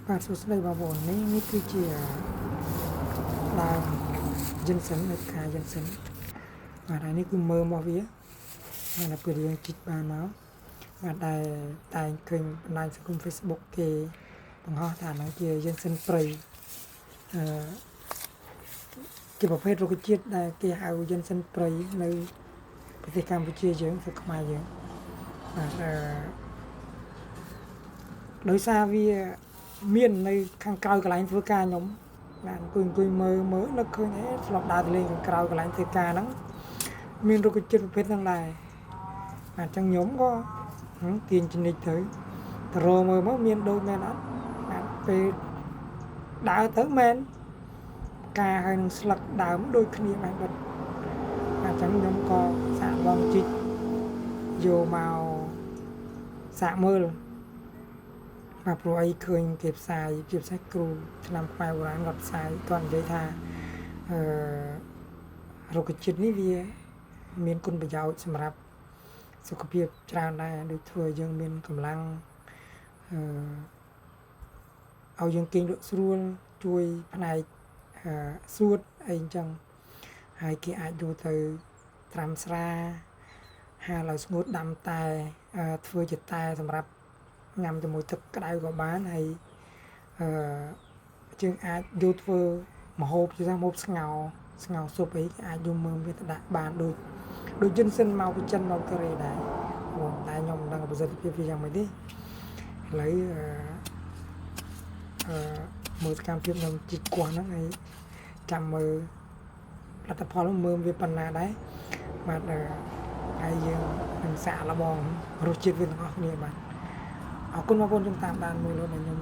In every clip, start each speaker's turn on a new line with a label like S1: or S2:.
S1: បាទសួស្តីបងប្អូននេះគឺជាដើម ginseng នៅផ្កា ginseng បាទហើយនេះគឺមើមរបស់វាបាទដល់ពេលយើងជីកបានមកបាទដែលតែងឃើញបណ្ដាញសង្គម Facebook គេបង្ហោះថាហ្នឹងជា ginseng ព្រៃអឺជាប្រភេទរុក្ខជាតិដែលគេហៅ ginseng ព្រៃនៅប្រទេសកម្ពុជាយើងស្រុកខ្មែរយើងបាទអឺដោយសារវាមាននៅខាងក្រៅកន្លែងធ្វើការខ្ញុំបាទអង្គុយមើលមើលនឹកឃើញអេធ្លាប់ដើរទៅលេងខាងក្រៅកន្លែងធ្វើការហ្នឹងមានរុក្ខជាតិប្រភេទហ្នឹងដែរបាទអញ្ចឹងខ្ញុំក៏ទាញចនិចទៅទៅរកមើលមកមានដូចមែនអត់បាទពេលដើរទៅមែនផ្កាហើយនឹងស្លឹកដើមដូចគ្នាបាទបាទអញ្ចឹងខ្ញុំក៏សាកលងជីកយកមកសាកមើលបាទព្រោះអីឃើញគេផ្សាយជាពិសេសគ្រូឆ្នាំខ្មែរបុរាណគាត់ផ្សាយគាត់និយាយថាអឺរុក្ខជាតិនេះវាមានគុណប្រយោជន៍សម្រាប់សុខភាពច្រើនដែរដូចធ្វើឲ្យយើងមានកម្លាំងអឺឲ្យយើងគេងលក់ស្រួលជួយផ្នែកអឺសួតអីអញ្ចឹងហើយគេអាចយកទៅត្រាំស្រាហាលឲ្យស្ងួតដាំតែធ្វើជាតែសម្រាប់ញ៉ាំជាមួយទឹកក្តៅក៏បានហើយអឺយើងអាចយកធ្វើម្ហូបជាថាម្ហូបស្ងោរស៊ុបអីគេអាចយកមើមវាទៅដាក់បានដូច ginseng មកពីចិនមកកូរ៉េដែរបងតែខ្ញុំមិនដឹងប្រសិទ្ធភាពវាយ៉ាងម៉េចទេឥឡូវអឺមើលសកម្មភាពខ្ញុំជីកគាស់ហ្នឹងហើយចាំមើលលទ្ធផលមើលវាប៉ុណ្ណាដែរបាទហើយយើងនឹងសាកល្បងរសជាតិវាទាំងអស់គ្នាបាទអរគុណបងប្អូនយើងតាមដានមើលលោកដែលខ្ញុំ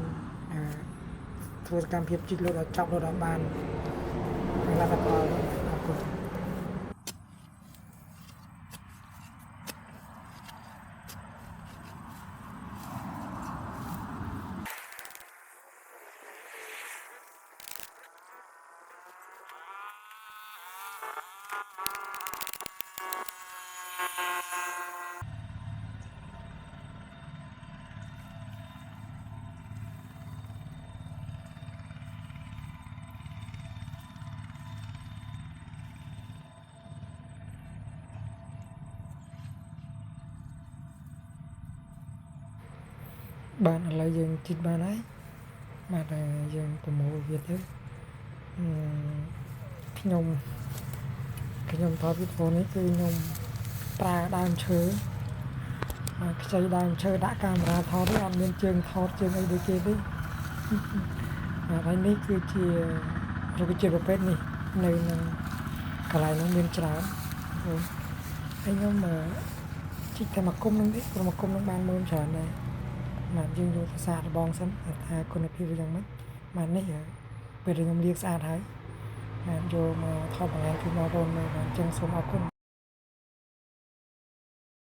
S1: ធ្វើសកម្មភាពជីកលោកដល់ចប់លោកដល់បានលទ្ធផលអរគុណបាទឥឡូវយើងជីកបានហើយបាទយើងប្រមូលវាទៅខ្ញុំថតវីដេអូនេះគឺខ្ញុំប្រើដើមឈើបាទខ្ចីដើមឈើដាក់កាមេរ៉ាថតទេអត់មានជើងថតជើងអីដូចគេទេបាទហើយនេះគឺជារុក្ខជាតិប្រភេទនេះនៅនឹងកន្លែងហ្នឹងមានច្រើនបងហើយខ្ញុំជីកតែមួយគុំហ្នឹងទេព្រោះមួយគុំហ្នឹងបានមើមច្រើនដែរបាទយើងយកទៅសាកល្បងសិនថាគុណភាពវាយ៉ាងម៉េចបាទនេះពេលខ្ញុំលាងស្អាតហើយបាទយកមកថតបង្ហាញជូនបងប្អូនមើលបាទអញ្ចឹងសូមអរគុណ